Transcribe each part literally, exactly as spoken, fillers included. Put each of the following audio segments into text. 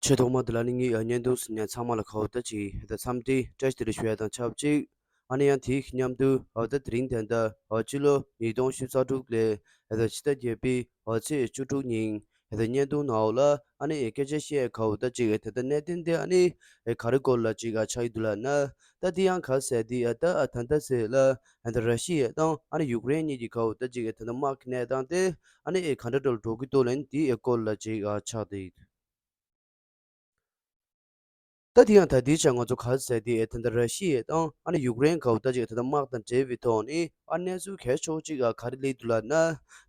ཆེས་ཐོག་མ་དེ་ལ་ནི་ངས་བརྙན་ཐུང་གཟིགས་མཁན་ཚང་མ་ལ་ཁ་བ་ད་ཅིག་ད་འཚམས་འདྲི་བཀྲ་ཤིས་བདེ་ལེགས་ཞུ་ཡ་དང་ཆབས་ཅིག་ཨ་ནི་ཡང་དེའི་མཉམ་དུ་ཨ་ད་དེ་རིང་དེ་འདྲ་ཨ་སྤྱི་ལོ་ཉིས་སྟོང་ཉི་ཤུ་རྩ་དྲུག་ལོའི་ཨ་ད་ཕྱི་ཟླ་བརྒྱད་པའི་ཨ་ཚེས་བཅུ་དྲུག་ཉིན་ཨ་ད་བརྙན་ཐུང་ནང་ལ་ཨ་ནི་སྐད་ཆ་བཤད་ཁ་བ་ད་ཅིག་དེ་འདྲ་གནད་དོན་དེ་ཨ་ནི་ག་རེ་སྐོར་ལ་ཅིག་ཨ་ཆགས་ཡི་འདུག་ལབ་ན། ད་དེ་ཡང་ག་ཟེར་དེ་ཨ་ད་ཨ་ད་ད་ཟེར་ལ་ཨ་ད་ར་ཤི་ཡ་དང་ཨ་ནི་ཡུཀ་རེན་གཉིས་ཀྱི་ཁ་བ་ད་ཅིག་དེ་འདྲ་དམག་གི་གནས་སྟངས་དེ་ཨ་ནི་ག་འདྲ་འདྲ་ལ་འགྲོ་གི་འདུག་ལབ་ན་དེའི་སྐོར་ལ་ཅིག་ཨ་ཆགས་བསྡད་ཡོད། ད་དེ་ཡང་ད་དེའི་ཆ་ང་ཚོ་ག་ཟེར་དེ་ཨེ་ད་ལྟ་ར་ཤི་ཡ་དང་ཨ་ནི་ཡུཀ་རེན་ག་བ་ད་ཅིག་ད་ལྟ་དམག་དང་འབྲེལ་བའི་ཐོག་ནས་ཨ་གནས་ཚུལ་གལ་ཆེ་བོ་ཅིག་ཨ་ག་རེ་སླེབས་འདུག་ལབ་ན།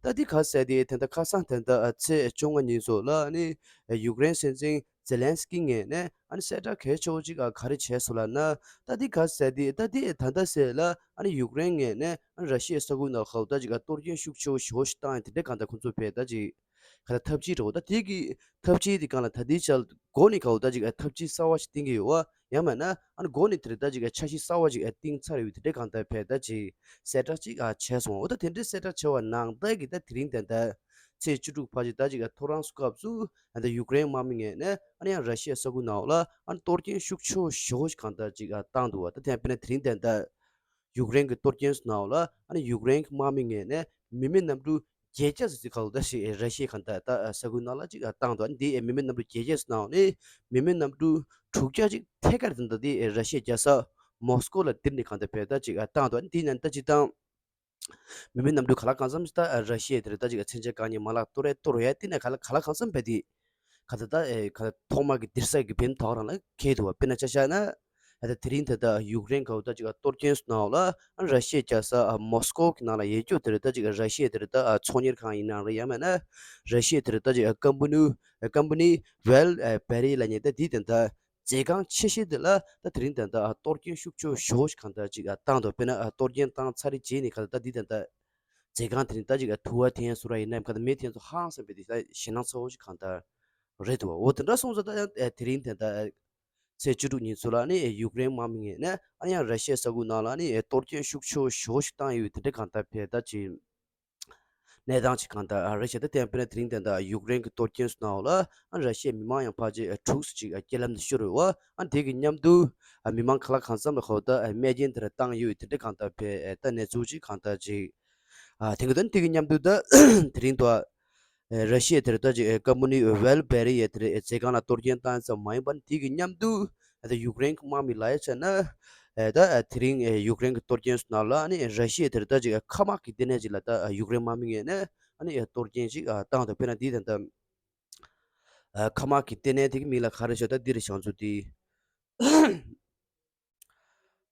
ད་དེ་ག་ཟེར་དེ་ཨེ་ད་ལྟ་ཁ་སང་ད་ལྟ་ཨ་ཚེས་བཅོ་ལྔ་ཉིན་སོགས་ལ་ཨ་ནི་ཨེ་ཡུཀ་རེན་སྲིད་འཛིན་ཛེ་ལན་སི་ཀི་ངོས་ནས་ཨ་ནི་གསལ་བསྒྲགས་གལ་ཆེ་བོ་ཅིག་ཨ་ག་རེ་བྱས་སོང་ལབ་ན། ད་དེ་ག་ཟེར་དེ་ད་དེ་ཨེ་ད་ལྟ་ཟེར་ལ་ཨ་ནི་ཡུཀ་རེན་ངོས་ནས་ཨ་ནི་ར་ཤི་ཡའི་ས་ཁུལ་ནང་ག་བ་ད་ཅིག་ཨ་གཏོར་སྐྱོན་ཤུགས་ཆེ་བོ་ཞེ་པོ་ཞིག་བཏང་ཡ་དེ་འདྲ་གང་ལྟར་ཁོང་ཚོ་བས་ད་ཅིག་ག་ལ་ཐབས་ཇུས་འདྲ་བོ་ད་དེ་གི་ཐབས་ཇུས་དེ་གང་ལ་ད་དེའི་ཆ་ལ་འགོ་ནས་ག་བ་ད་ཅིག་ཨ་ཐབས་ཇུས་གསར་བ་ཞིག་བཏིང་གི་ཡོད་བ། ཡང་མིན་ན་ཨ་ནི་འགོ་ནས་དེར་ད་ཅིག་ཨ་འཆར་གཞི་གསར་བ་ཅིག་ཨ་བཏིང་ཚར་ཡོད་དེ་འདྲ་གང་ལྟར་བས་ད་ཅིག་གསལ་བསྒྲགས་ཅིག་ཨ་བྱས་སོང་། འོ་ད་དེ་འདྲའི་གསལ་བསྒྲགས་བྱས་པ་ནང་ལྟར་གྱི་ད་དེ་རིང་ད་ལྟ་ཚེས་བཅུ་དྲུག་ཕལ་ཆེར་ད་ཅིག་ཨ་ཐོ་རངས་སྐབས་སུ་ཨ་ད་ཡུཀ་རེན་དམག་མི་ངོས་ནས་ཨ་ནི་ཡང་ར་ཤི་ཡའི་ས་ཁུལ་ནང་ལ་ཨ་ནི་གཏོར་སྐྱོན་ཤུགས་ཆེ་བོ་ཞེ་པོ་ཞིག་གང་ལྟར་ཅིག་ཨ་བཏང་འདུག་བ། ད་དེ་ཡང་དཔེར་ན་དེ་རིང་ད་ལྟ་ཡུཀ་རེན་གྱི་གཏོར་སྐྱོན་སོགས་ནང་ལ་ཨ་ནི་ཡུཀ་རེན་གྱི་དམག་མི་ངོས་ནས་མི་མེད་གནམ་གྲུ་བརྒྱད་བརྒྱ་ཙམ་ཅིག་ག་ལ་ད་ཞིག་ར་ཤི་ཡའི་གང་ལྟར་ད་ས་ཁུལ་ནང་ལ་ཅིག་བཏང་འདུག་ཨ་ནི་དེ་མི་མེད་གནམ་གྲུ་བརྒྱད་བརྒྱ་ཙམ་ནང་ནས་མི་མེད་གནམ་གྲུ་དྲུག་བརྒྱ་ཅིག་ཐད་ཀར་དེ་འདྲ་དེ་ར་ཤི་ཡའི་རྒྱལ་ས་མོ་སི་ཀོ་ལ་ལྡིར་ནས་གང་ལྟར་བས་ད་ཅིག་བཏང་འདུག་ཨ་ནི་དེ་ནས་ད་ཅིག་བཏང་མི་མེད་གནམ་གྲུ་ག་ལ་གང་འཚམ་ཞིག་ད་ར་ཤི་ཡའི་དེར་ད་ཅིག་མཚོན་ཆ་གང་ཉིད་མ་ལག་གཏོར་ཡ་གཏོར་ཡ་དེ་ནས་ག་ལ་ག་ལ་གང་འཚམ་བས་དེ། ག་ད་ད་ཨེ་ག་ཐོག་མ་གི་སྡིར་ས་གི་བེམ་ཐོག་རང་ལ་འཁེལ་འདུག་བ། དཔེར་ན་ཆ་བཞག་ན་ཨ་ད་དེ་རིང་ད་ད་ཡུཀ་རེན་ག་བ་ད་ཅིག་གཏོར་སྐྱོན་སོགས་ནང་ལ་ཨ་ར་ཤི་ཡའི་རྒྱལ་ས་ཨ་མོ་སི་ཀོ་གི་ནང་ལ་ཡོད་རྒྱུ་དེར་ད་ཅིག་ར་ཤི་ཡའི་དེར་ད་ཨ་ཚོང་གཉེར་ཁང་ཡིན་ནའང་རེད། ཡང་མིན་ན་ར་ཤི་ཡའི་དེར་ད་ཅིག་ཨ་ཀམ་པ་ནི་ཨ་ཀམ་པ་ནི་ཝེལ་ཨ་བེ་རི་ལབ་མཁན་ད་དེ་ད་ད་མཛོད་ཁང་ཆེ་ཤོས་དེ་ལ་ད་དེ་རིང་ད་ད་ཨ་གཏོར་སྐྱོན་ཤུགས་ཆེ་ཤོས་ཤིག་གང་ད་ཅིག་ཨ་བཏང་འདུག་དཔེར་ན་ཨ་གཏོར་སྐྱོན་བཏང་ཚར་རྗེས་ནས་ག་ད་ད་དེ་ད་ད་མཛོད་ཁང་དེ་རིང་ད་ཅིག་ཨ་དུ་བ་འཐེན་སོང་ར་ཡིན་ནའི་ག་ད་མེ་འཐེན་སོང་ཧང་སངས་པའི་དེ་ད་ཞེད་སྣང་ཚ་བོ་ཞིག་གང་ད་རེད་འདུག་འོ་དེ་འདྲ་སོང་ཙང་ད་ཡང་དེ་རིང་དེ་ད་ཚེས་བཅུ་དྲུག་ཉིན་ཚོ་ལ་ནི་ཡུཀ་རེན་དམག་མི་ངོས་ནས་ཨ་ནི་ཡང་ར་ཤི་ཡའི་ས་ཁུལ་ནང་ལ་ནི་གཏོར་སྐྱོན་ཤུགས་ཆེ་ཤོས་ཤིག་བཏང་ཡོད་དེ་འདྲ་གང་ལྟར་བས་ད་ཅིག་གནས་སྟངས་ཅིག་གང་ལྟར་རེད་ཤག་ད་དེ་ཡང་དཔེར་ན་དེ་རིང་དེ་འདྲ་ཡུཀ་རེན་གྱི་གཏོར་སྐྱོན་སོགས་ནང་ལ་ཨ་ར་ཤི་ཡའི་མི་མང་ཡང་ཕལ་ཆེར་དྲུག་ཙམ་ཅིག་རྐྱེན་ལམ་དུ་ཤོར་ཡོད་བ། ཨ་དེ་གི་མཉམ་དུ་མི་མང་ག་ལ་གང་འཚམ་ལ་ག་བ་ད་རྨས་སྐྱོན་དེ་འདྲ་བཏང་ཡོད་དེ་འདྲ་གང་ལྟར་བས་ད་གནས་ཚུལ་ཅིག་གང་ལྟར་ཅིག་ཨ་དེང་གི་ད་དེ་གི་མཉམ་དུ་ད་དེ་རིང་དུ་ཨ་ར་ཤི་ཡའི་དེར་ད་ཅིག་ཨ་ཀམ་པ་ནི་ཝེལ་བེ་རི་ཡའི་དེར་ཨ་མཛོད་ཁང་ལ་གཏོར་སྐྱོན་བཏང་ཙམ་མ་ཡིན་པར་དེ་གི་མཉམ་དུ་ཨ་ད་ཡུཀ་རེན་གྱི་དམག་མི་ལ་ཡ་བྱས་ན་ཨ་ད་ཨ་དེ་རིང་ཨ་ཡུཀ་རེན་གྱི་གཏོར་སྐྱོན་སོགས་ནང་ལ་ཨ་ནི་ར་ཤི་ཡའི་དེར་ད་ཅིག་ཨ་མཁའ་དམག་གི་ལྟེ་གནས་ཅིག་ལ་ད་ཨ་ཡུཀ་རེན་དམག་མི་ངོས་ནས་ཨ་ནི་ཨ་གཏོར་སྐྱོན་ཅིག་ཨ་བཏང་འདུག་དཔེར་ན་དེ་ད་ད་ཨ་མཁའ་དམག་གི་ལྟེ་གནས་དེ་གི་མིང་ལ་ག་རེ་ཞུ་ད་འདི་རེད་ཞང་ཚུ་དེ།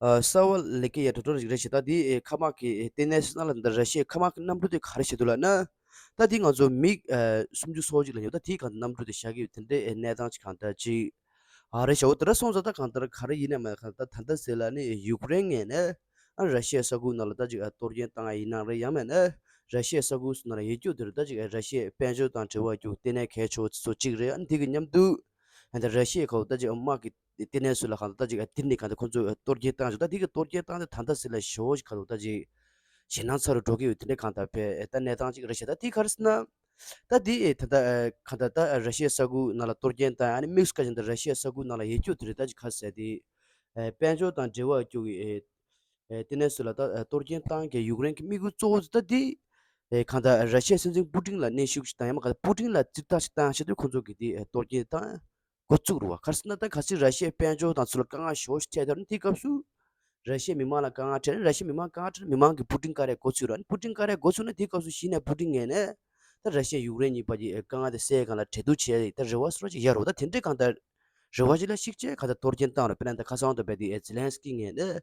ཨ་གསར་བ་ལེགས་སྐྱེས་ཡ་དྲ་གྲོགས་རིགས་རེ་ཞིག་ད་འདི་ཨེ་མཁའ་དམག་གི་ཨེ་ལྟེ་གནས་སུ་ན་ལ་འདི་ར་ཤི་ཡའི་མཁའ་དམག་གི་གནམ་གྲུ་དེ་ག་རེ་བྱེད་འདུག་ལབ་ན། ད་འདི་ང་ཚོ་མིག་ཨེ་སུམ་ཅུ་སོ་གཅིག་ལ་ཡོད་ད་འདི་གང་གནམ་གྲུ་དེ་བཞག་གི་ཡོད་དེ་འདྲའི་ཨེ་གནས་སྟངས་ཅིག་གང་ལྟར་ཅིག་ཨ་རེ་ཞའོ་དེ་འདྲ་སོང་ཙང་ད་གང་ལྟར་ག་རེ་ཡིན་ནའི་མ་གང་ལྟར་ད་ལྟ་ཟེར་ལ་ནི་ཡུཀ་རེན་ངོས་ནས་ཨ་ར་ཤི་ཡའི་ས་ཁུལ་ནང་ལ་ད་ཅིག་ཨ་གཏོར་སྐྱོན་བཏང་ཡ་ཡིན་ནའང་རེད། ཡང་མིན་ན་ར་ཤི་ཡའི་ས་ཁུལ་སོགས་ནང་ལ་ཡོད་རྒྱུ་དེ་རུ་ད་ཅིག་ཨ་ར་ཤི་ཡའི་དཔལ་འབྱོར་དང་འབྲེལ་བ་རྒྱུ་ལྟེ་གནས་གལ་ཆེ་བོ་ཚོ་གཅིག་རེད། ཨ་ནི་དེ་གི་མཉམ་དུ་ཨ་ད་ར་ཤི་ཡའི་ཁ་ལོ་ད་ཅིག་ཨ་དམག་གི་ལྟེ་གནས་སུ་ལ་གང་ལྟར་ད་ཅིག་ཨ་དེ་ནས་གང་ལྟར་ཁོང་ཚོས་ཨ་གཏོར་སྐྱོན་བཏང་བྱུང་། ད་དེ་གི་གཏོར་སྐྱོན་བཏང་དེ་ད་ལྟ་ཟེར་ལ་ཞོ་ཞིག་ག་ལོ་ད་ཅིག་ཞེད་སྣང་ཚ་རུ་འགྲོ་གི་ཡོད་དེ་འདྲ་གང་ལྟར་བས་ཨེ་ད་གནས་སྟངས་ཅིག་རེད་ཤག་ད་དེ་ག་རེ་ཟེར་ན། ད་དེ་ཨེ་ད་ལྟ་ཨེ་གང་ལྟར་ད་ཨེ་ར་ཤི་ཡའི་ས་ཁུལ་ནང་ལ་གཏོར་སྐྱོན་བཏང་ཨ་ནི་དམིགས་སུ་བཀར་བཞིན་དུ་ར་ཤི་ཡའི་ས་ཁུལ་ནང་ལ་ཡོད་རྒྱུ་དེ་རེད། ད་ཅིག་ག་རེ་ཟེར་དེ་ཨེ་དཔལ་འབྱོར་དང་འབྲེལ་བ་རྒྱུ་གི་ཨེ་ཨེ་ལྟེ་གནས་སུ་ལ་ད་ཨེ་གཏོར་སྐྱོན་བཏང་གི་ཡུཀ་རེན་གྱི་དམིགས་ཡུལ་གཙོ་བོ་ད་དེ་ཨེ་གང་ལྟར་ར་ཤི་ཡའི་སྲིད་འཛིན་པུ་ཏིན་ལ་གནོན་ཤུགས་ཤིག་དང་ཡང་མ་གང་ལྟར་པུ་ཏིན་ལ་རྩིས་ཐག་ཅིག་བཏང་ཆེད་དུ་ཁོང་ཚོ་གི་དེ་ཨེ་གཏོར་སྐྱོན་བཏང་འགོ་བཙུགས་རུ་བ། ག་རེ་ཟེར་ན་ད་གལ་སྲིད་ར་ཤི་ཡའི་དཔལ་འབྱོར་དང་ཚུར་ལ་དཀའ་ངལ་ཞེ་པོ་ཞིག་འཕྲད་ཐལ་ན་དེའི་སྐབས་སུ་ར་ཤི་ཡའི་མི་མང་ལ་དཀའ་ངལ་འཕྲད་ན་ར་ཤི་ཡའི་མི་མང་དཀའ་ངལ་འཕྲད་ན་མི་མང་གིས་པུ་ཏིན་བཀག་ཡ་འགོ་ཚུགས་ར། ཨ་ནི་པུ་ཏིན་བཀག་ཡ་འགོ་ཚུགས་ན་དེའི་སྐབས་སུ་གཞི་ནས་པུ་ཏིན་ངོས་ནས་ད་ར་ཤི་ཡ་ཡུཀ་རེན་གཉིས་བར་གྱི་དཀའ་ངལ་དེ་སེལ་སྒང་ལ་གྲོས་བསྡུར་བྱས་ད་རེ་བ་བཟོ་འདྲ་ཅིག་ཡོད་རེད་བ། ད་དེ་འདྲའི་གང་ལྟར་རེ་བ་ཅིག་ལ་གཞིགས་བྱས་གང་ལྟར་གཏོར་སྐྱོན་བཏང་རེད། དཔེར་ན་ད་ཁ་སང་དུ་བས་དེ་ཛེ་ལན་སི་ཀི་ངོས་ནས་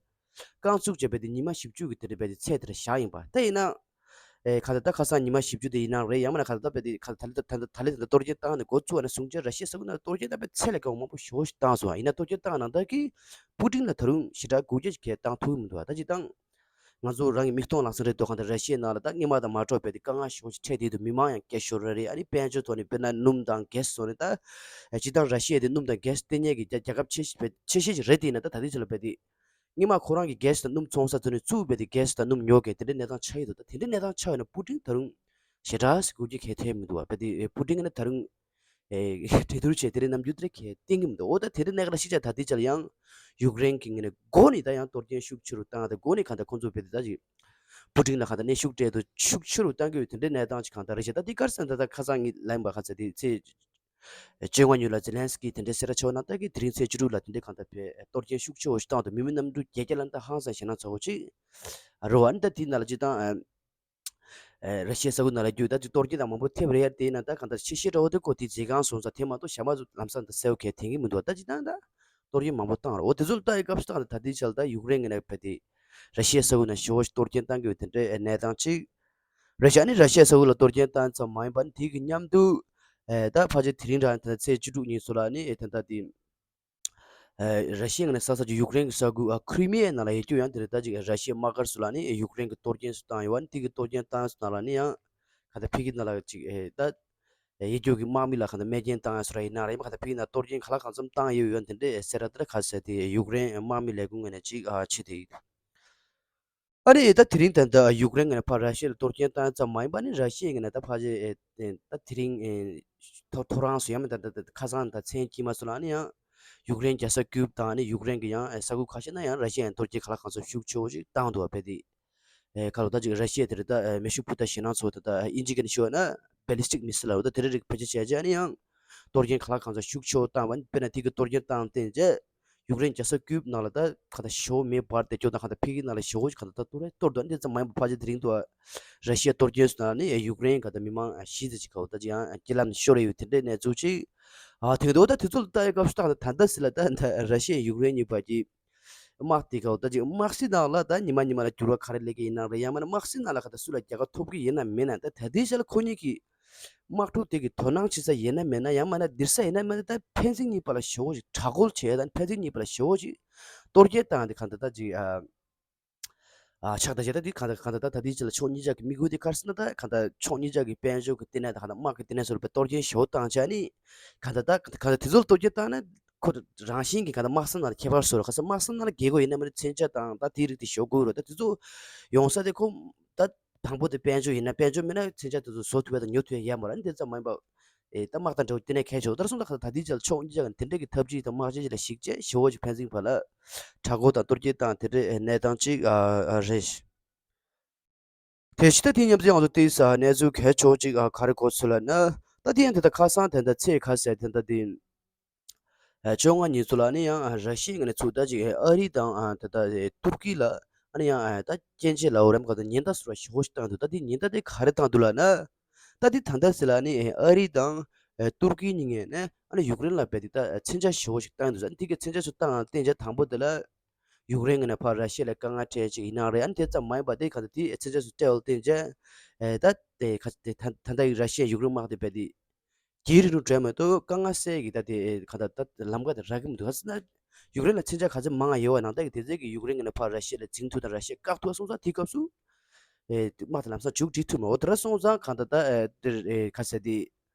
རྐང་བཙུགས་བྱས་བས་དེ་ཉི་མ་བཞི་བཅུ་གི་དེ་རེད་བས་དེ་ཚད་དེར་བཞག་ཡིན་པ། ད་ཡིན་ན། ཨེ་ག་ད་ད་ཁ་སང་ཉི་མ་བཞི་བཅུ་དེ་ཡིན་ནའང་རེད། ཡང་མིན་ན་ག་ད་ད་བས་དེ་ག་ད་ད་ལེ་ད་ད་གཏོར་སྐྱོན་བཏང་ནས་འགོ་ཚུགས་པ་ནས་བཟུང་བྱས་ར་ཤི་ཡ་ས་ཁུལ་ནང་གཏོར་སྐྱོན་བཏང་བས་ཚད་ལས་བརྒལ་བ་མང་པོ་ཞེ་པོ་ཞིག་བཏང་སོང་། ཡིན་ན་གཏོར་སྐྱོན་བཏང་ནང་ལྟར་གྱི་པུ་ཏིན་ལ་ད་རུང་ཞེ་དྲག་འགུལ་སྐྱོད་ཅིག་གས་བཏང་ཐུབ་ཀྱི་མི་འདུག་ད་ཅི་ད་ང་ཚོ་རང་གི་མིག་མཐོང་ལག་ཟིན་རེད་འདུག་གང་ལྟར་ར་ཤི་ཡའི་ནང་ལ་ད་སྔོན་མ་དང་མ་འདྲ་བས་དེ་དཀའ་ངལ་ཞེ་པོ་ཞིག་འཕྲད་བསྡད་འདུག་མི་མང་ཡང་སྐད་ཤོར་ར་རེད། ཨ་ནི་དཔལ་འབྱོར་ཐོག་ནས་དཔེར་ན་སྣུམ་དང་གྷེ་སི་སོགས་ནས་ད་སྤྱིར་བཏང་ར་ཤི་ཡ་དེ་སྣུམ་དང་གྷེ་སི་ལྟེ་གནས་ཀྱི་རྒྱ་རྒྱལ་ཁབ་ཆེ་ཤོས་རྒྱལ་ཁབ་ཆེ་ཤོས་ཅིག་རེད། དེ་ཡིན་ན་ད་ད་ལྟའི་ཆ་ལ་བས་དེ། སྔོན་མ་ཁོ་རང་གི་གྷེ་སི་དང་སྣུམ་འཚོང་ས་དེ་ནས་བཙུགས་པས་དེ་གྷེ་སི་དང་སྣུམ་ཉོ་མཁན་དེ་འདྲའི་གནས་སྟངས་ཆགས་ཡོད་འདུག་ད་དེ་འདྲའི་གནས་སྟངས་ཆགས་ཡོད་ན་པུ་ཏིན་ད་རུང་ཞེ་དྲག་སེ་འགུལ་སྐྱོད་གང་ཐེབས་མི་འདུག་བ། བས་དེ་པུ་ཏིན་གྱིས་ད་རུང་ ཨེ་གྲོས་བསྡུར་བྱས་དེ་རིང་ནམ་རྒྱུན་དེ་རིང་གལ་བསྟན་གྱི་མི་འདུག་འོ་ད་དེ་རིང་གནད་འགག་ལ་ཤི་ཆ་ད་ལྟའི་ཆར་ཡང་ཡུཀ་རེན་གྱི་ངོས་ནས་འགོ་ནས་ད་ཡང་གཏོར་སྐྱོན་ཤུགས་ཆེ་རུ་བཏང་སྟེ་འགོ་ནས་གང་ལྟར་ཁོང་ཚོ་བེད་ད་ཅིག་པུ་ཏིན་ལ་གང་ལྟར་གནོན་ཤུགས་སྤྲད་དུ་ཤུགས་ཆེ་རུ་བཏང་གི་ཡོད་དེ་འདྲའི་གནས་སྟངས་ཅིག་གང་ལྟར་རེད་ཤག་ད་འདི་གར་སོང་ད་ད་ཁ་སང་ངས་ལན་པ་ཁ་ཚ་དེ་ཚེ་བཅོ་ལྔ་ཉིན་ལ་ཛེ་ལན་སི་ཀི་དེ་འདྲའི་གསལ་བསྒྲགས་བྱས་པ་ན་ད་གི་དེ་རིང་ཚེས་བཅུ་དྲུག་ལ་དེ་འདྲའི་གང་ལྟར་བེད་གཏོར་སྐྱོན་ཤུགས་ཆེ་བོ་ཞིག་བཏང་འདུག་མི་མི་གནམ་གྲུ་བརྒྱད་བརྒྱ་ལ་ད་ཧང་སང་ཞེད་སྣང་ཚ་བོ་ཅིག་རེད་བ། ཨ་ནི་ད་དེའི་ནང་ལ་སྤྱིར་བཏང་ཨ། ཨེ་ར་ཤི་ཡའི་ས་ཁུལ་ནང་ལ་རྒྱུ་ད་ཅིག་གཏོར་སྐྱོན་དང་མང་པོ་ཐེབས་རེད་ཡ། དེའི་ནང་ད་གང་ལྟར་ཆེས་ཤོས་འདྲ་བོ་དེ་ཁོ་དེ་མཛེས་སྒང་སོང་ཙང་དེ་མ་གཏོགས་གཞན་པ་ཚོ་ལམ་སང་ད་གསལ་བོ་གས་དེང་གི་མི་འདུག་ད་ཅིག་ད་ད་གཏོར་སྐྱོན་མང་པོ་བཏང་རེད། འོ་དེ་ཚོ་ལ་ལྟ་ཡི་སྐབས་སུ་ད་ད་ལྟའི་ཆར་ད་ཡུཀ་རེན་གྱི་ནས་བེད་དེ་ར་ཤི་ཡའི་ས་ཁུལ་ནང་ཞེ་བོ་ཞིག་གཏོར་སྐྱོན་བཏང་གི་ཡོད་དེ་འདྲའི་གནས་སྟངས་ཅིག་རེད་ཤག་ཨ་ནི་ར་ཤི་ཡའི་ས་ཁུལ་ལ་གཏོར་སྐྱོན་བཏང་ཙམ་མ་ཡིན་པ་ནི་དེ་གི་མཉམ་དུ་ཨེ་ད་ཕལ་ཆེར་དེ་རིང་རང་ད་ཚེས་བཅུ་དྲུག་ཉིན་སུ་ལ་ནི་ཨེ་ད་ད་དེ། ཨ་ར་ཤི་ཡའི་ངོས་ནས་ས་ས་ཅིག་ཡུཀ་རེན་གྱི་ས་ཁུལ་ཨ་ཁྲི་མི་ཡའི་ནང་ལ་ཡོད་རྒྱུ་ཡང་དེ་རེད། ད་ཅིག་ར་ཤི་ཡའི་དམག་སྒར་སུ་ལ་ནི་ཡུཀ་རེན་གྱི་གཏོར་སྐྱོན་སུ་བཏང་ཡོད་པ་ནི་དེ་གི་གཏོར་སྐྱོན་བཏང་སུ་ནང་ལ་ནི་ཡང་ག་ད་ཕ་གི་ནང་ལ་ཅིག་ཨེ་ད་ཡོད་རྒྱུ་གི་དམག་མི་ལ་ག་ད་རྨས་སྐྱོན་བཏང་ཡ་སུ་ར་ཡིན་ན་ར་ཡིན་པ་ག་ད་ཕ་གི་ནང་གཏོར་སྐྱོན་ག་ལ་གང་འཚམ་བཏང་ཡོད་ཡོད་དེ་འདྲའི་ཨེ་གསལ་བསྒྲགས་དེ་ལ་ག་ཟེར་དེ་ཡུཀ་རེན་དམག་མི་ལས་ཁུངས་ངོས་ནས་ཅིག་ཨ་བྱེད་དེ་ཡོད། ཨ་ནི་ད་དེ་རིང་ད་ལྟ་ཡུཀ་རེན་ངོས་ནས་ཕར་ར་ཤི་ཡ་ལ་གཏོར་སྐྱོན་བཏང་ཙམ་མ་ཡིན་པ་ནི་ར་ཤི་ཡ་ངོས་ནས་ད་ཕར་ཅིག་ཨེ་ཨེ་ད་དེ་རིང་ཨེ་ཐོ་ཐོ་རངས་སུ་ཡང་མིན་ད་ད་ད་ཁ་སང་ད་མཚན་དཀྱིལ་མ་སུ་ལ་ནི་ཡང་ཡུཀ་རེན་རྒྱལ་ས་ཀིབ་དང་ནི་ཡུཀ་རེན་གྱི་ཡང་ཨེ་ས་ཁུལ་ཁ་ཤས་ན་ཡང་ར་ཤི་ཡ་ཡང་གཏོར་སྐྱོན་ག་ལ་གང་འཚམ་ཤུགས་ཆེ་བོ་ཞིག་བཏང་འདུག་བ། བས་དེ་ཨེ་ཁ་ལོ་ད་ཅིག་ར་ཤི་ཡ་དེ་རེད་ད་ཨེ་མེ་ཤུགས་འཕུར་མདའ་ཞེད་སྣང་ཚ་བོ་ད་ད་ཨིན་ཇི་སྐད་ནས་ཞུ་བ་ན་ballistic missile་ལ་འོ་ད་དེ་རིགས་རིགས་བེད་སྤྱོད་བྱས་རྗེས་ནི་ཡང་གཏོར་སྐྱོན་ག་ལ་གང་འཚམ་ཤུགས་ཆེ་བོ་བཏང་བ་ནི་དཔེར་ན་དེ་གི་གཏོར་སྐྱོན་བཏང་བསྟན་རྗེས། ཡུཀ་རེན་རྒྱལ་ས་ཀིབ་ནང་ལ་ད་ག་ད་ཞོ་མེ་འབར་ཏེ་སྐྱོ་དང་ག་ད་ཕ་གི་ནང་ལ་ཞོ་ག་ད་ད་ཏུ་རེ་གཏོར་དང་འདི་ཙམ་མ་ཡིན་པ་ཕལ་ཆེར་དེ་རིང་དུ་ར་ཤི་ཡ་གཏོར་སྐྱོན་སོང་ན་ནི་ཡུཀ་རེན་ག་ད་མི་མང་བཞི་ཙམ་ཅིག་ག་འོ་ད་ཅི་ཡང་རྐྱེན་ལམ་ནས་ཤོར་རེ་ཡོད་དེ་འདྲའི་གནས་ཚུལ་ཅིག་ཨ་ཐེངས་དུ་འོ་ད་དེ་ཚོ་ལ་ལྟ་ཡི་སྐབས་སུ་ད་ག་ད་ད་ལྟ་སི་ལ་ད་ད་ར་ཤི་ཡ་ཡུཀ་རེན་གཉིས་བར་གྱི་དམག་དེ་ག་འོ་ད་ཅི་དམག་སྲིད་ནང་ལ་ད་ཉི་མ་ཉི་མ་ལ་འགྱུར་བ་ག་རེ་སླེབས་ཀྱི་ཡིན་ནམ་རེད། ཡང་མིན་ན་དམག་སྲིད་ནང་ལ་ག་ད་སུ་ལ་རྒྱལ་ཁ་ཐོབ་ཀྱི་ཡིན་ནམ་མེད་ན་ད་ད་ལྟའི་ཆ་ལ་ཁོ་གཉིས་ཀྱི་དམག་འཁྲུག་དེ་གི་དོ་སྣང་བྱེད་ས་ཡིན་ན་མེད་ན་ཡང་མིན་ན་འདིར་ས་ཡིན་ན་མེད་ན་ད་ཕན་ཚུན་གཉིས་བར་ལ་ཞེ་བོ་ཞིག་དྲག་རྒོལ་བྱས་ད་ཕན་ཚུན་གཉིས་བར་ལ་ཞེ་བོ་ཞིག་གཏོར་སྐྱོན་བཏང་དེ་གང་ལྟར་ད་ཅིག་ཨ་ཨ་ཆགས་ད་བྱས་ད་དེ་གང་ལྟར་གང་ལྟར་ད་ད་དེའི་ཆེད་ལ་ཕྱོགས་གཉིས་ཆ་གི་དམིགས་ཡུལ་དེ་ག་རེ་ཟེར་ན་ད་གང་ལྟར་ཕྱོགས་གཉིས་ཆ་གི་དཔལ་འབྱོར་གི་ལྟེ་གནས་དང་གང་ལྟར་དམག་གི་ལྟེ་གནས་སོགས་ལ་གཏོར་སྐྱོན་ཞེ་བོ་བཏང་བྱས་ནི་གང་ལྟར་ད་གང་ལྟར་དེ་ཚོ་ལ་གཏོར་སྐྱོན་བཏང་ན་ཁོ་རང་བཞིན་གྱི་གང་ལྟར་དམག་ས་ནང་ལ་ཁྱད་པར་བཟོ་ར་ག་ས་དམག་ས་ནང་ལ་རྒྱལ་སྒོ་ཡིན་ན་མིན་ན་མཚོན་ཆ་དང་ད་དེའི་རིགས་དེ་ཞོག་དགོས་ར་ད་དེ་ཚོ་ཡོང་ས་དེ་ཁོ་ད། དང་པོ་དེ་དཔལ་འབྱོར་ཡིན་ན་དཔལ་འབྱོར་མེད་ན་མཚོན་ཆ་དེ་ཚོ་བཟོ་ཐུབ་པ་དང་ཉོ་ཐུབ་ཡ་ཡོད་མ་རེད། འདི་ཙམ་མ་ཡིན་པ། ཨེ་ད་དམག་དང་འབྲེལ་བ་ལྟེ་གནས་གལ་ཆེ་བ་ལྟར་སོང་ད་ག་ད་དེའི་ཆ་ལ་ཕྱོགས་གཉིས་ཆ་ག་དེ་འདྲ་གི་འཐབ་ཇུས་དང་དམག་ཇུས་ལ་གཞིགས་བྱས་ཞེ་བོ་ཅིག་ཕན་ཚུན་བར་ལ་དྲག་རྒོལ་དང་གཏོར་སྐྱོན་བཏང་དེ་འདྲའི་གནས་སྟངས་ཅིག་ཨ་རེད། དེ་བཞིན་ད་དེའི་མཉམ་དུ་ཡང་དུ་དེའི་ས་གནས་ཚུལ་གལ་ཆེ་བོ་ཅིག་ཨ་ག་རེ་གོ་ཚུལ་ལ་ན་ད་དེ་ཡང་དེ་ད་ཁ་སང་དེ་འདྲ་ཚེས་ཁ་ཟེར་དེ་འདྲ་དེ། ཨ་བཅོ་ལྔ་ཉིན་ཚོ་ལ་ནི་ཡང་ཨ་ར་ཤི་ཡའི་ངོས་ནས་ཚུགས་ད་ཅིག་ཨ་རི་དང་ཨ་ད་ལྟ་ཨེ་ཏུར་ཀི་ལ་ཨ་ནི་ཡང་ཨ་ད་སྐྱོན་བརྗོད་ལ་འོ་རམ་ག་ད་ཉེན་བརྡ་ཟེར་བ་ཞེ་པོ་ཞིག་བཏང་འདུག་ད་དེ་ཉེན་བརྡ་དེ་ག་རེ་བཏང་འདུག་ལབ་ན། ད་དེ་ད་ལྟ་ཟེར་ལ་ནི་ཨ་རི་དང་ཨ་ཏུར་ཀི་གཉིས་ངོས་ནས་ཨ་ནི་ཡུཀ་རེན་ལ་རྦད་དེ་ད་མཚོན་ཆ་ཞེ་པོ་ཞིག་བཏང་འདུག་ཨ་ནི་དེ་གི་མཚོན་ཆ་ཚོ་བཏང་བསྟན་བྱས་དང་པོ་དེ་ལ་ཡུཀ་རེན་ངོས་ནས་ཕར་ར་ཤི་ཡ་ལ་དཀའ་ངལ་འཕྲད་ཅིག་ཡིན་ནའང་རེད། ཨ་ནི་དེ་ཙམ་མ་ཡིན་པ་དེ་ག་ད་དེ་མཚོན་ཆ་ཚོ་སྤྲད་བ་བསྟན་བྱས་ཨ་ད་དེ་ག་དེ་ད་ད་ལྟ་ཡི་ར་ཤི་ཡ་ཡུཀ་རེན་དམག་དེ་རྦད་དེ། རྒྱའི་རིང་ལུགས་འགྲོས་མ་གཏོགས་དཀའ་ངལ་སེལ་གྱི་ད་དེ་ག་ད་ད་ལམ་ཁ་དེ་རག་གི་མི་འདུག་ག་ཟེར་ན། ཡུཀ་རེན་ལ་མཚོན་ཆ་ག་ཚོད་མང་ང་ཡོད་བ་ནང་ད་གི་དེ་ཚོད་ཀྱི་ཡུཀ་རེན་ངོས་ནས་ཕར་ར་ཤི་ཡ་ལ་འཛིང་ཐུབ་དང་ར་ཤི་ཡ་བཀག་ཐུབ་པ་སོང་ཙང་དེའི་སྐབས་སུ། ཨེ་དམག་དེ་ལམ་སང་མཇུག་སྒྲིལ་ཐུབ་མ་འོ་དེ་འདྲ་སོང་ཙང་གང་ལྟར་ད་ཨེ་དེར་ཨེ་ག་ཟེར་དེ།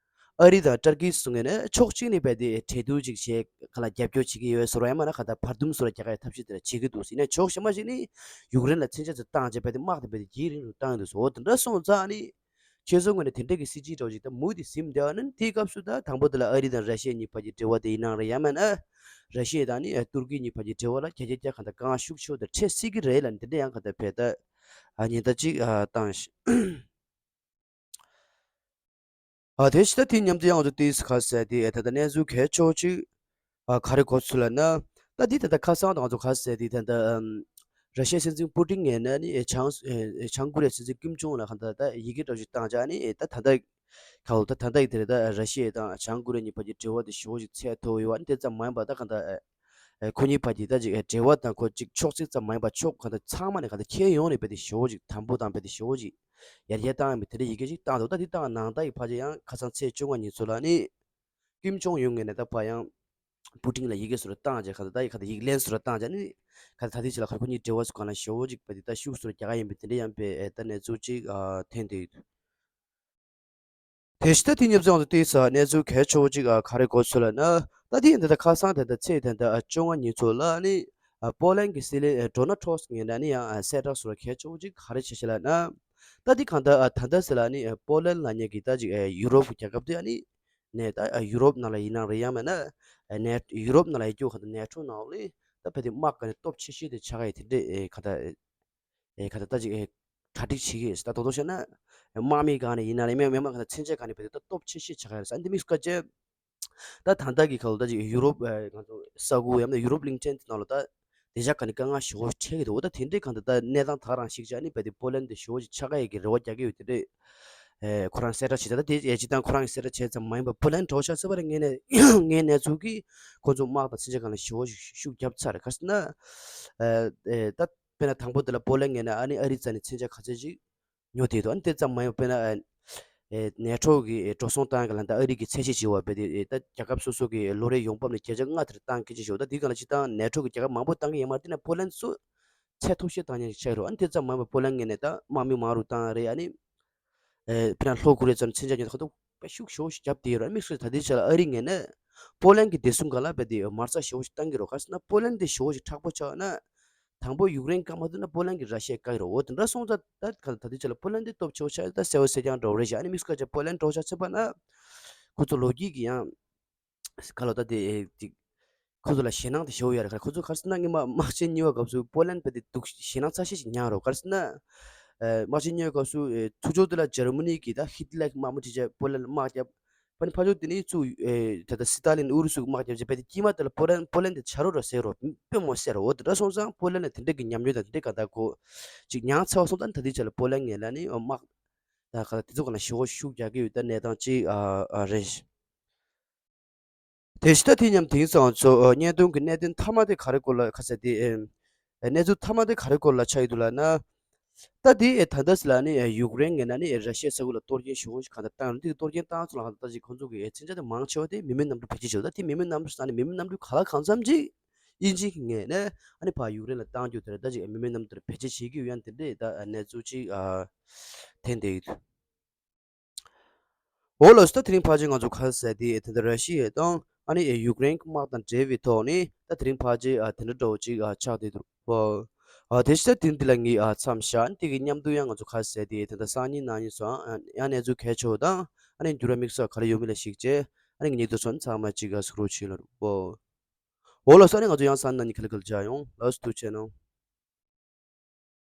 ཨ་རི་དང་ཏར་ཀི་སོགས་ངོས་ནས་ཕྱོགས་གཅིག་ནས་རྦད་དེ་གྲོས་བསྡུར་ཅིག་བྱས་ག་ལ་རྒྱབ་སྐྱོར་བྱེད་ཀྱི་ཡོད་ཟེར་བ་ཡང་མིན་ན་ག་ད་བར་འདུམ་ཟེར་བ་རྒྱག་ཡ་ཐབས་ཤེས་དེ་འདྲ་བྱེད་ཀྱི་འདུག་ཟེར་ཡིན་ན་ཕྱོགས་གཞན་པ་ཞིག་ནས་ཡུཀ་རེན་ལ་མཚོན་ཆ་ཚོ་བཏང་བྱས་རྦད་དེ་དམག་དེ་རྦད་དེ་རྒྱའི་རིང་ལུགས་བཏང་ཡོད་འདུག་ཟེར་འོ་དེ་འདྲ་སོང་ཙང་ནི། ཁྱེད་ཚོ་ངོས་ནས་དེ་འདྲ་གི་སྲིད་ཇུས་འདྲ་བོ་ཞིག་ད་མུ་མཐུད་ཟིན་བསྡད་པ་ན་དེའི་སྐབས་སུ་ད་དང་པོ་དེ་ལ་ཨ་རི་དང་ར་ཤི་ཡ་གཉིས་བར་གྱི་འབྲེལ་བ་དེ་ཡིན་ནའང་རེད། ཡང་མིན་ན་ར་ཤི་ཡ་དང་ནི་ཏུར་ཀི་གཉིས་བར་གྱི་འབྲེལ་བ་ལ་བརྒྱ་ཆ་བརྒྱ་གང་ལྟར་དཀའ་ངལ་ཤུགས་ཆེ་བོ་དེ་འཕྲད་སྲིད་ཀྱི་རེད་ལ་འདི་འདྲ་ཡང་གང་ལྟར་བས་ད་ཉེན་བརྡ་ཅིག་བཏང་ཞིང་། ཨ་དེ་ཕྱི་ད་དེ་མཉམ་དུ་ཡང་འོ་དེ་ག་ཟེར་དེ་ད་ལྟ་གནས་ཚུལ་གལ་ཆེ་བོ་ཅིག་ཨ་ག་རེ་གོ་ཚུལ་ལབ་ན། ད་འདི་ད་ལྟ་ཁ་སང་དང་ང་ཚོ་ག་ཟེར་དེ་ད་ལྟ་ཨམ་ར་ཤི་ཡའི་སྲིད་འཛིན་པུ་ཏིན་ངོས་ནས་ནི་ཨེ་བྱང་ཨེ་བྱང་ཀོ་རི་ཡའི་སྲིད་འཛིན་ཀིམ་ཇོང་ཨུན་ལ་གང་ལྟར་ད་ཡི་གེ་འདྲ་བོ་ཞིག་བཏང་བྱས་ནི་ཨེ་ད་ད་ལྟ་ག་འོ་ད་ད་ལྟ་ཡི་དེ་རེད། ད་ར་ཤི་ཡ་དང་བྱང་ཀོ་རི་ཡ་གཉིས་བར་གྱི་འབྲེལ་བ་དེ་ཞེ་པོ་ཞིག་ཚད་མཐོ་བོ་ཡོད་པ་ནི་དེ་ཙམ་མ་ཡིན་པར་ད་གང་ལྟར་ཨེ་ཁོ་གཉིས་བར་གྱི་ད་ཅིག་ཨེ་འབྲེལ་བ་དང་ཁོ་ཅིག་ཕྱོགས་གཅིག་ཙམ་མ་ཡིན་པར་ཕྱོགས་གང་ལྟར་ཚང་མ་ནས་གང་ལྟར་ཁྱེར་ཡོང་ནས་རྦད་དེ་ཞེ་པོ་ཞིག་དམ་པོ་དང་རྦད་དེ་ཞེ་པོ་ཞིག་ཡར་རྒྱས་བཏང་ཡོད་པའི་དེ་འདྲ་ཡི་གེ་ཞིག་བཏང་འདུག་ད་འདི་བཏང་ནང་ལྟར་གྱི་ཕལ་ཆེར་ཡང་ཁ་སང་ཚེས་བཅོ་ལྔ་ཉིན་ཚོ་ལ་ནི། ཀིམ་ཇོང་ཡུན་ངོས་ནས་ད་ཕར་ཡང་པུ་ཏིན་ལ་ཡི་གེ་ཟུར་བཏང་བྱས་ག་ད་ད་ཡི་ག་ད་ཡིག་ལན་ཟུར་བཏང་བྱས་ནི་ག་ད་ད་ལྟའི་ཆ་ལ་ཁ་ཁོ་གཉིས་འབྲེལ་བ་སུ་གང་ལ་ཞེ་པོ་ཅིག་པ་དེ་ད་ཤུགས་ཟུར་རྒྱག་ག་ཡིན་པའི་དེ་འདྲ་ཡང་པའི་ཨེ་ད་གནས་ཚུལ་ཅིག་ཨ་ཐོན་བསྡད་ཡོད། དེ་ཕྱི་ད་དེ་མཉམ་ཚང་དུ་བལྟས་ས་གནས་ཚུལ་གལ་ཆེ་བོ་ཅིག་ཨ་ག་རེ་གོ་ཚུལ་ལ་ན་ད་དེ་ཡིན་ད་ད་ཁ་སང་དེ་ད་ཚེས་དེ་ད་ཨ་བཅོ་ལྔ་ཉིན་ཚོ་ལ་ནི་ཨ་པོ་ལན་གྱི་སྲིད་བློན་ཨ་ཌོ་ནལ་ཊྲམ་ངོས་ནས་ནི་ཡང་ཨ་གསལ་བསྒྲགས་ཟུར་གལ་ཆེ་བོ་ཅིག་ག་རེ་བྱས་ཤག་ལ་ན་ད་དེ་གང་ད་ཨ་ད་ད་ཟེར་ལ་ནི་ཨ་པོ་ལན་ལབ་མཁན་གྱི་ད་ཅིག་ཨ་ཡུ་རོབ་ཀྱི་རྒྱལ་ཁབ་དེ་ཨ་ནི། ནས་ད་ཡུ་རོབ་ནང་ལ་ཡིན་ན་རེད། ཡང་མིན་ན་ནེ་ཡུ་རོབ་ནང་ལ་ཡོད་རྒྱུ་ག་ད་ནེ་ཊོ་ནང་ལ་ད་བལ་དེ་དམག་ག་ནས་སྟོབས་ཆེ་ཤོས་དེ་ཆགས་ཀྱི་དེ་འདྲས་ག་ད་ཨེ་ག་ད་ལྟ་ཅིག་ཨེ་གྲ་སྒྲིག་བྱེད་ཀྱི་ཡོད་ཟེར། ད་དོ་དོ་བཤད་ན་དམག་མི་གང་ནས་ཡིན་ན་རེད། མི་མི་མང་གང་ད་མཚོན་ཆ་གང་ནས་བལ་དེ་ད་སྟོབས་ཆེ་ཤོས་ཆགས་ཀྱི་རེད་ཟེར། ཨ་འདི་དམིགས་བཀར་བྱས་ད་ད་ལྟ་གི་ཁ་ལོ་ད་ཅིག་ཡུ་རོབ་ཨེ་ང་ཚོ་ས་ཁུལ་ཡང་ན་ཡུ་རོབ་གླིང་ཕྲན་དེ་ནང་ལ་ད་དེ་ཅག་ག་ནས་དཀའ་ངལ་ཞེ་པོ་འཕྲད་ཀྱི་འདུག་འོ་ད་དེ་འདྲའི་གང་ད་ད་གནས་སྟངས་ད་ག་རང་ཞིག་བྱས་ནས་བལ་དེ་པོ་ལན་དེ་ཞེ་པོ་ཅིག་ཆགས་ཀྱི་ཡོད་ཀྱི་རེ་བ་རྒྱག་གི་ཡོད་དེ་འདྲས་ཨེ་ཁོ་རང་གསལ་བསྒྲགས་བྱས། ད་ད་དེ་ཨེ་སྤྱིར་བཏང་ཁོ་རང་གིས་གསལ་བསྒྲགས་བྱས་ཙམ་མ་ཡིན་པར་པོ་ལན་འདྲ་པོ་ཆགས་ཚར་བ་རེད། ངའི་ནས་ངའི་གནས་ཚུལ་གྱིས་ཁོ་ཚོ་དམག་དང་མཚོན་ཆ་གང་ལ་ཞེ་པོ་ཞིག་ཤུགས་བརྒྱབ་ཚར་རེད། ག་རེ་ཟེར་ན་ཨེ་ཨེ་ད་དཔེར་ན་དང་པོ་དེ་ལ་པོ་ལན་ངོས་ནས་ཨ་ནི་ཨ་རི་རྩ་ནས་མཚོན་ཆ་ག་ཚད་ཅིག་ཉོ་བསྡད་འདུག་ཨ་ནི་དེ་ཙམ་མ་ཡིན་པར་དཔེར་ན་ཨེ་ཨེ་ནེ་ཊོ་གི་ཨེ་འགྲོ་སོང་བཏང་གི་ལ་ད་ཨ་རི་གི་ཚད་གཞི་བྱེད་པ་བལ་དེ་ཨེ་ད་རྒྱལ་ཁབ་སོ་སོ་གི་ལོ་རེའི་ཡོང་འབབ་ནས་བརྒྱ་ཆ་ལྔ་དེར་བཏང་གི་ཅིག་ཞུ། ད་དེའི་སྒང་ལ་སྤྱིར་བཏང་ནེ་ཊོ་གི་རྒྱལ་ཁབ་མང་པོ་བཏང་གི་ཡོད་མ་རེད། དེ་ན་པོ་ལན་སུ་ཚད་མཐོ་ཤོས་བཏང་མཁན་ཞིག་ཆགས་རོགས། ཨ་ནི་དེ་ཙམ་མ་ཡིན་པར་པོ་ལན་ངོས་ནས་ད་དམག་མི་མང་རུ་བཏང་རེད། ཨ་ནི་ཨེ་དཔེར་ན་ལྷོ་ཀོ་རི་ཡ་ཙམ་མཚོན་ཆ་ཉོ་ཁ་ཐུག་པ་ཤུགས་ཞེ་པོ་ཞིག་བརྒྱབ་བསྡད་ཡོད་རེད། དམིགས་བསལ་ད་ལྟའི་ཆ་ལ་ཨ་རི་ངོས་ནས་པོ་ལན་གྱི་བདེ་སྲུང་སྒང་ལ་བལ་དེ་མ་རྩ་ཞེ་པོ་ཞིག་བཏང་གི་རེད། ག་རེ་ཟེར་ན་པོ་ལན་དེ་ཞེ་པོ་ཞིག་མཁྲེགས་པོ་ཆགས་ན་དང་པོ་ཡུཀ་རེན་བཀག་མ་ཐུབ་ན་པོ་ལན་གྱིས་ར་ཤི་ཡ་བཀག་གི་རེད། འོ་དེ་འདྲ་སོང་ཙང་ད་ག་ད་ལྟའི་ཆ་ལ་པོ་ལན་དེ་སྟོབས་ཆེ་བོ་ཆགས། ད་གསལ་པོ་གསལ་རྐྱང་འདྲ་བོ་རེད་ཤག་ཨ་ནི་དམིགས་བཀར་བྱས་པོ་ལན་འདྲ་བོ་ཆགས་ཚར་བ་ན་ཁོ་ཚོ་ལོ་རྒྱུས་ཀྱི་ཡང་ཁ་ལོ་ད་དེ་ཨེ་ཅིག་ཁོ་ཚོ་ལ་ཞེད་སྣང་དེ་ཞེ་པོ་ཡོད་རེད། ཁོ་ཚོ་ག་རེ་ཟེར་ན་སྔོན་མ་དམག་ཆེན་གཉིས་པའི་སྐབས་སུ་པོ་ལན་བལ་དེ་སྡུག་ཞེད་སྣང་ཚ་ཤོས་ཤིག་མྱངས་རེད། ག་རེ་ཟེར་ན་ཨེ་དམག་ཆེན་གཉིས་པའི་སྐབས་སུ་ཨེ་ཚུར་ཕྱོགས་དེ་ལ་འཇར་མ་ནི་གིས་ད་ཧིད་ལེག་དམག་མི་ཁྲིད་བྱས་པོ་ལན་ལ་དམག་བརྒྱབ། ཕ་ནི་ཕ་ཕྱོགས་དེ་ནི་ཚུར་ཨེ་ད་ལྟ་སི་ཏཱ་ལིན་ཨུ་རུ་སུ་དམག་བརྒྱབ་བྱས་བལ་དེ་དཀྱིལ་མ་དེ་ལ་པོ་ལན་པོ་ལན་དེ་བྱ་རོག་ར་ཟེར་རོ་དཔེ་མོ་ཟེར་རོ། འོ་དེ་འདྲ་སོང་ཙང་པོ་ལན་ལ་དེ་འདྲ་གི་ཉམས་མྱོང་དང་དེ་འདྲ་ག་ད་གོ་ཅིག་མྱངས་ཚར་བ་སོང་ཙང་ད་ལྟའི་ཆ་ལ་པོ་ལན་ངོས་ལ་ནི་དམག་ད་ག་ད་དེ་ཚོ་ག་ན་ཞེ་པོ་ཤུགས་རྒྱག་གི་ཡོད། ད་གནས་སྟངས་ཅིག་ཨ་ཨ་རེད། དེ་བཞིན་ད་དེ་མཉམ་དེང་སང་ཚོ་ཨ་བརྙན་ཐུང་གི་གནད་དོན་མཐའ་མ་དེ་ག་རེ་སྐོར་ལ་ཁ་ས་དེ་ཨེ་གནས་ཚུལ་མཐའ་མ་དེ་ག་རེ་སྐོར་ལ་ཆགས་ཡོད་འདུག་ལབ་ན། ད་དེ་ཨེ་ད་ལྟ་སི་ལ་ནི་ཨེ་ཡུཀ་རེན་ངོས་ན་ནི་ཨེ་ར་ཤི་ཡའི་ས་ཁུལ་ལ་གཏོར་སྐྱོན་ཞེ་པོ་ཞིག་གང་ལྟར་བཏང་རེད། དེ་གཏོར་སྐྱོན་བཏང་ཚོ་ལ་གང་ལྟར་ཅིག་ཁོང་ཚོ་གི་ཨེ་མཚོན་ཆ་དེ་མང་ཆེ་བ་དེ་མི་མེད་གནམ་གྲུ་བེད་སྤྱོད་བྱེད། ད་དེ་མི་མེད་གནམ་གྲུ་ས་ནི་མི་མེད་གནམ་གྲུ་ག་ལ་གང་འཚམ་ཅིག་དབྱིན་ཇི་གི་ངོས་ནས་ཨ་ནི་ཕར་ཡུཀ་རེན་ལ་བཏང་རྒྱུ་དེ་རེད། ད་ཅིག་མི་མེད་གནམ་གྲུ་བེད་སྤྱོད་བྱེད་ཀྱི་ཡོད། ཡང་དེ་འདྲས་ད་གནས་ཚུལ་ཅིག་ཨ་ཐོན་བསྡད་ཡོད། འོ་ལགས་སོ། ད་དེ་རིང་ཕལ་ཆེར་ང་ཚོ་ག་རེ་ཟེར་དེ་དེ་འདྲ་ར་ཤི་ཡ་དང་ཨ་ནི་ཡུཀ་རེན་དམག་དང་འབྲེལ་བའི་ཐོག་ནས་ད་དེ་རིང་ཕལ་ཆེར་ཨ་དེ་འདྲ་འདྲ་བོ་ཅིག་ཨ་ཆགས་བསྡད་འདུག་པ། ཨ་དེ་ཕྱིར་དེ་འདི་ལ་ངས་ཨ་མཚམས་བཞག་དེ་གི་མཉམ་དུ་ཡང་ང་ཚོ་ག་རེ་ཟེར་དེ་དེ་འདྲ་སང་ཉིན་གནངས་ཉིན་སོགས་ཨ་ཡང་གནས་ཚུལ་གལ་ཆེ་བ་དང་ཨ་ནི་འགྱུར་བ་དམིགས་བསལ་ག་རེ་ཡོད་མེད་ལ་གཞིགས་བྱས་ཨ་ནི་ངས་ཉིན་དུ་སོན་ཚང་མ་ཅིག་ཨ་གཟིགས་རོགས་བྱེད་ལ་རུ་པ། འོ་ལགས་སོ། ཨ་ནི་ང་ཚོ་ཡང་སང་ཉིན་གནངས་ཉིན་ག་ལེ་ག་ལེ་མཇལ་ཡོང་། ལགས་སོ། ཐུགས་རྗེ་གནང་།